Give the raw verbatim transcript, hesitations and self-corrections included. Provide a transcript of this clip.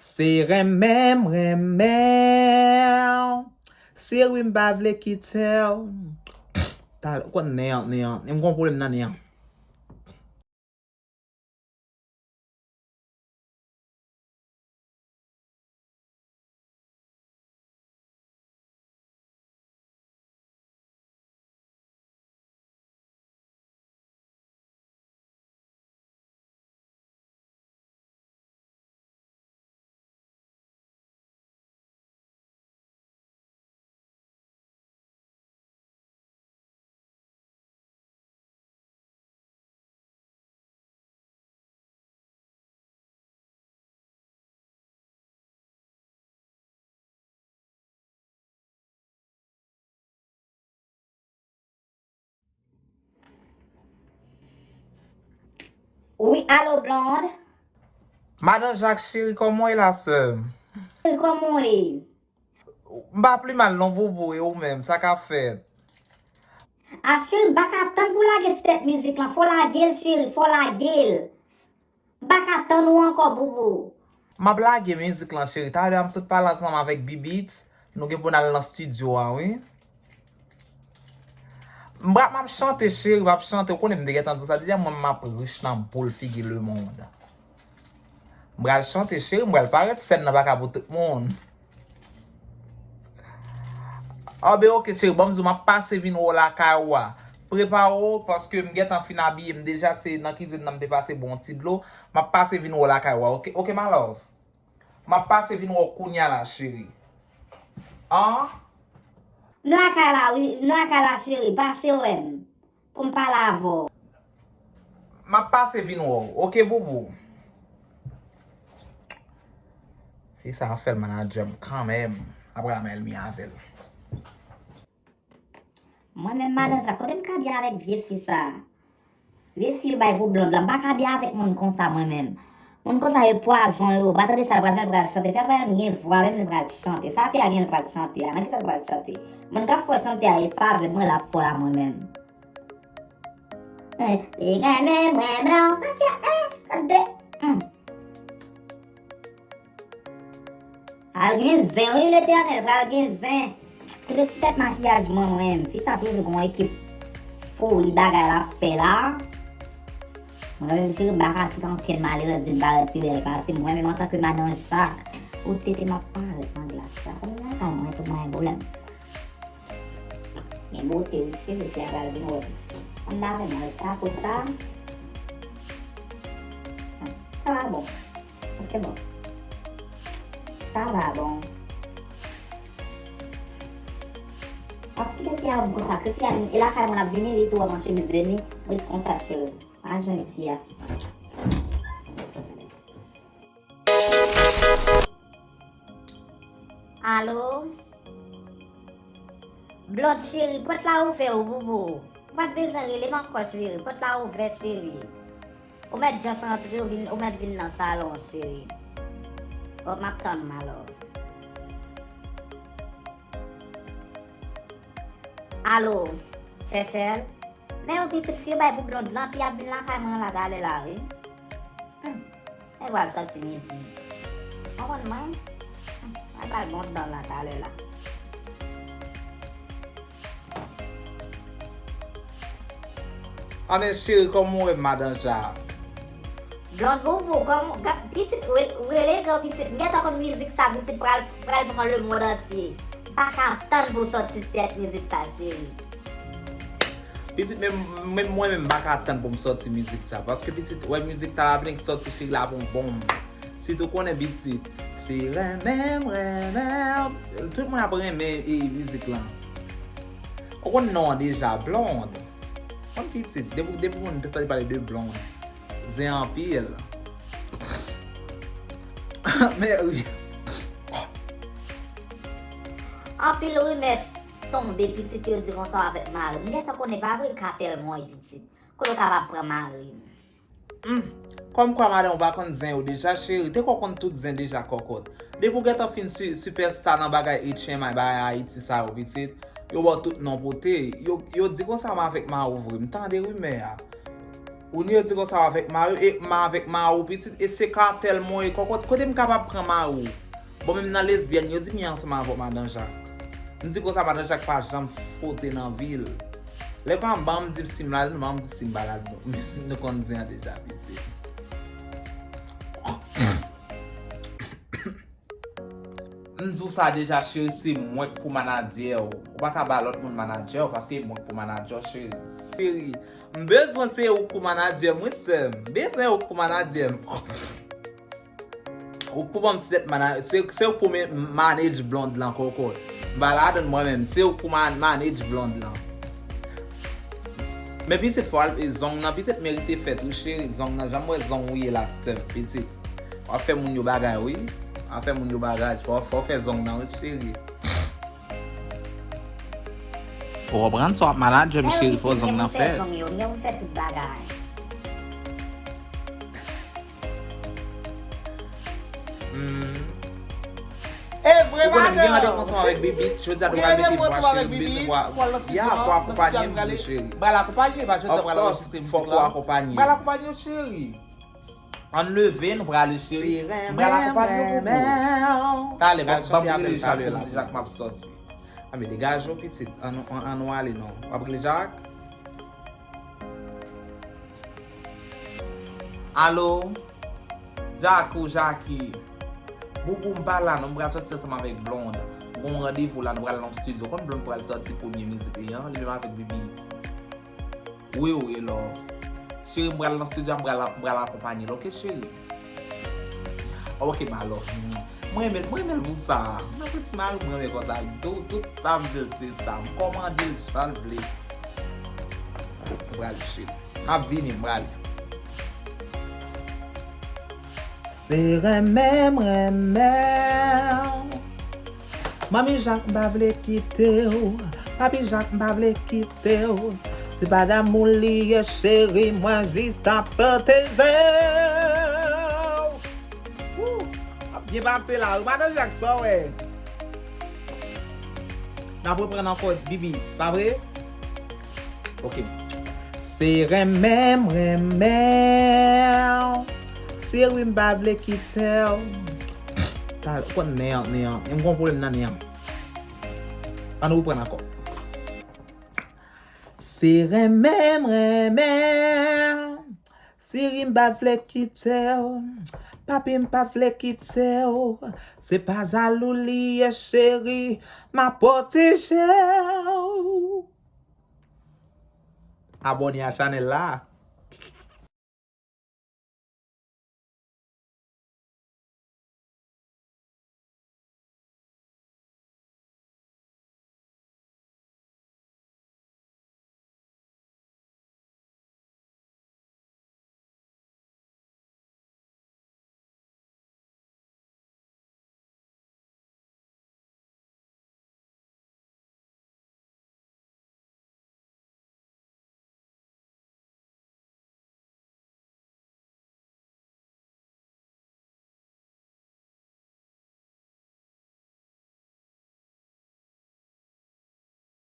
Se renmen m renmen w. Seri m pa vle kite w. Talè, ou konn nen an, nen an. M gon pwoblèm nan nen an. Wi, alo, Blonde? Madan Jak cheri, kòman w ye la, sè m? Cheri, kòman w ye? M pa pli mal non, boubou, e ou menm, sa k ap fèt? A, cheri, m pa ka tann pou w lage ti tèt mizik lan. Fò w lage l, cheri, fò w lage l. M pa ka tann ou ankò, boubou. M ap lage mizik lan, cheri. Talè a m sot pale ansanm avèk Bibit. Nou gen pou n al nan estidyo a, wi. M ap, m ap chante, cheri, m ap chante. Ou konnen m te gentan di w sa deja, mwen, m ap rich nan boul figi lemonn. M pral chante, cheri, m pral parèt, sèn nan pa ka pou tout moun. Anben, oke, cheri, ban m di w, m ap pase vin wè w lakay ou a. Prepare w, paske m gentan fin abiye m deja, se nan kizin nan m te pase bwè yon ti dlo. M ap pase vin wè w lakay ou a, oke, oke, my love? M ap pase vin wè w kounya la, cheri. An? M lakay la, wi, m lakay la, cheri, pase wè m. Pou m pale avè w. M ap pase vin wè w, oke, boubou? Fi sa ap fè l manadjè m kanmenm. Apre a, m al mi avè l. Mwen menm, madan Jak, kote m ka byen avèk vye fi sa? Vye fi yo bay pou Blonde la, m pa ka byen avèk moun konsa, mwen menm. Moun konsa, yo pwazon yo. Ou pa tande sa l pral fè, l pral chante. Fè pral gen vwa, menm li pral chante. Sa fi a gen, l pral chante a? Nan ki sa l pral chante? Moun k ap fè chante a, e favè mwen l ap fè la, mwen menm. Eh, li renmen mwen, mwen, sa fè, eh, de, hmm. Al gen zen, wi, Letènèl, pral gen zen. Tout ti tèt makiyaj mwen, mwen, fi sa toujou gon ekip foli bagay l ap fè la. Mwen menm, cheri, m pa ka kite ankenn malerèz vin parèt pi bèl pase m. Mwen menm, antanke madan Jak, ou tete m ap parèt nan glas la. Kòm lakay mwen, tout mwen gen pwoblèm. Men bote wi cheri, ki a pral vin wè. Ann avè mwen, chapo sa. Sa va bon. Sa se bon. Sa va bon. W ap kite fi a konsa, ke fi a vin, e lakay mwen l ap vini, li tou wè m an chemiz de nwi, ret konsa cheri. Pa jwenn fi a. Alo? Blond cheri, pòt la ouvè wi boubou. Ou pa t bezwen rele m ankò cheri, pòt la ouvè cheri. Ou mèt just antre, ou vin, ou mèt vin nan salon cheri. Bon, m ap tann ou, my love. Alo, Chèchèl? Men yon pitit fi yo bay pou Blond lan, fi ap vin lakay mwen la talè la, wi. Hmm. E pral sòti midi. Konprann mwen? Hmm. Mwen pral bon dan la talè la. Anben cheri, kòman w ye madan Ja? Blond boubou, kòman, ga-, pitit, rele, rele gran pitit. M gentan konn mizik sa, pitit pral, pral pran lemonn antye. M pa ka tann pou sòti sèt mizik sa, cheri. Pitit, men, men mwen menm, m pa ka tann pou m sòti mizik sa. Paske pitit, wè mizik sa la byen sòti, cheri, la pran bonm. Sitou konnen pitit, se renmen m renmen w. Tout moun ap renmen e mizik lan. Ou konn non an deja, Blond. Konn pitit, depi, depi moun te tande pale de Blond. Zen anpil. Men wi. Anpil rimè tonbe pitit yo di konsa avèk mari m. M gentan konnen pa vre ka tèlman wi pitit. Kote w kapab pran mari m? Hmm. Kòmkwa madanm ou pa konn zen yo deja, cheri. Te kwè w konn tout zen deja, kòkòt. Depi w gentan fin si-, sipèsta nan bagay H M I, bagay Ayiti sa yo, pitit, yo ba w tout non pote. Yo, yo di konsa m avèk mari w vre. M tande rimè a. Ou ni yo di konsa avèk mari, e m avèk mari w pitit, e se katèl mwen ye. Kote, kote m kapab pran mari w? Bon, menm nan lesbyèn, yo di m ye ansanm avè w, madan Jak. M di konsa, madan Jak pa janm fwote nan vi l. Lè pa m ban m di si m la, non, ban m di si m pa la, non. Nou konn di an deja, pitit. M di w sa deja, cheri, se mwen k pou manadyè w. Ou pa ka ba lòt moun manadyè w, paske mwen k pou manadyè w, cheri. Cheri, m bezwen se ou k pou manadyè m, wi, sè m. M bezwen ou k pou manadyè m. Ou k pou ban m ti tèt manadyè, se, se ou k pou men-, manage Blonde lan, kokot. M pa ladann mwen menm, se ou k pou man-, manage Blonde lan. Men pitit fò al, e, zong nan pitit merite fèt, wi, cheri. Zong nan, jan m wè zong ou ye la, sè m, pitit. W ap fè moun yo bagay, wi. W ap fè moun yo bagay. Fò, fò fè zong nan, wi, cheri. Ou konprann sa w ap manadjè m, cheri, fò zong nan fèt. Zong yo, men ou fè tout bagay. Hmm. E vre, madanm. Ou konnen m gen randevou ansanm avèk Bibit. Jodi a nou pral mete vwa cheri, m bezwen vwa. Ya, fò akonpanye m, cheri. Pral akonpanye, pa jodi a pral anrejistre mizik la. Fòk ou akonpanye. Pral akonpanye w, cheri. Ann leve, nou prale, cheri. M pral akonpanye w, boubou. Talè, ban m rele Jak pou m di Jak m ap sòti. A, men degaje w, pitit. Ann, ann, ann nou ale, non. W ap rele Jak? Alo? Jak ou Jaki? Boubou, m pa la, non, m pral sòti ansanm avèk Blonde. Gon randevou la, nou pral nan yon estidyo. Konn Blonde pral sòti premye mizik li an, li menm avèk Bibit. Wi, wi, love. Cheri, m pral nan estidyo a, m pral, m pral akonpanye l, oke, cheri? Oke, my love. Mwen renmen, mwen renmen l pou sa. Mwen se ti mari, mwen renmen konsa. Tout, tout sa m vle, se sa. M kòmande l jan l vle. M prale, cheri. M ap vini, m prale. Se renmen m renmen w. Manmi Jak m pa vle kite w. Papi Jak m pa vle kite w. Se pa damou li ye, cheri, mwen jis ap pwoteje w. Wou! Ap byen pase la, wi, madan Jak, sa w wè. N ap reprann ankò, Bibit, pa vre? Ok. Se renmen m renmen w. Cheri, m pa vle kite w. Ou konn nen an, nen an. M gon pwoblèm nan nen an. Ann reprann ankò. Se renmen m renmen w. Cheri, m pa vle kite w. Papi, m pa vle kite w. Se pa jalou li ye, cheri. M ap pwoteje w. Abòne a chanèl la.